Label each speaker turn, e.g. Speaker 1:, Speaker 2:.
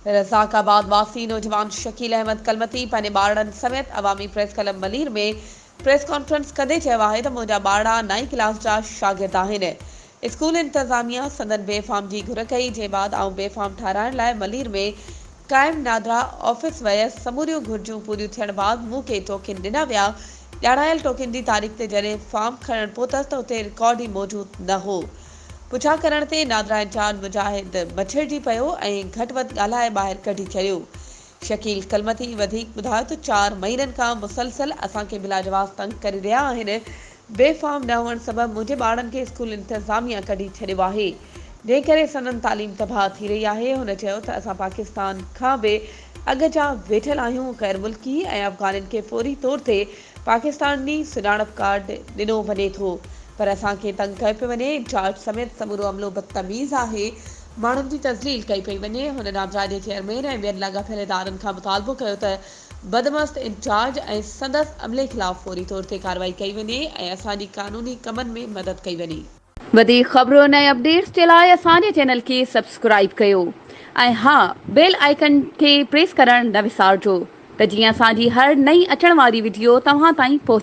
Speaker 1: رزاق آباد واسي نوجوان شڪيل احمد ڪلمتي پنهنجي ٻارڙن سميت Awami press club Malir ۾ press conference ڪندي چيو آهي ته منهنجا ٻارڙا نائين ڪلاس جا شاگرد آهن اسڪول انتظاميا سندن بي فارم جي گهر ڪئي جنهن بعد آئون بي فارم ٺاهرائڻ لاء ملير ۾ قائم نادرا آفيس ويس سموريون گهرجون پوريون ٿيڻ بعد مون کي ٽوڪن ڏنا ويا ڄاڻايل ٽوڪن جي تاريخ تي جڏهن فارم کڻڻ پهتس ته اتي رڪارڊ ئي موجود نه هو. پڇا ڪرڻ تي نادرا انچارج مجاهد مڇرجي پيو ۽ گهٽ وڌ ڳالهائي ٻاهر ڪڍي ڇڏيو. شڪيل ڪلمتي وڌيڪ ٻڌايو ته چار مهينن کان مسلسل اسان کي بلاجواز تنگ ڪري رهيا آهن، بي فارم نه هئڻ سبب منهنجي ٻارڙن کي اسڪول انتظاميا ڪڍي ڇڏيو آهي، جنهن ڪري سندن تعليم تباهه ٿي رهي آهي، هن چيو ته اسان پاڪستان کان به اڳ جا ويٺل آهيون، غير ملڪي ۽ افغانين کي فوري طور تي پاڪستاني سڃاڻپ ڪارڊ ڏنو وڃي ٿو. پر اسان کي تنگ ڪيو پيو وڃي، انچارج سميت سمورو عملو بدتميز آهي، ماڻهن جي تذليل ڪئي پئي وڃي، هن نادرا جي چيئرمين ۽ ٻين لاڳاپيل ادارن کان مطالبو ڪيو ته بدمست انچارج ۽ سندس عملي خلاف فوري طور تي ڪارروائي ڪئي وڃي ۽ اسان جي قانوني ڪمن ۾ مدد ڪئي وڃي.
Speaker 2: وڌيڪ خبرن ۽ اپڊيٽس جي لاء اسان جي چينل کي سبسڪرائيب ڪيو ۽ ها بيل آئيڪن کي پريس ڪرڻ نه وسارجو ته جيئن اسان جي هر نئين اچڻ واري وڊيو توهان تائين پهچي.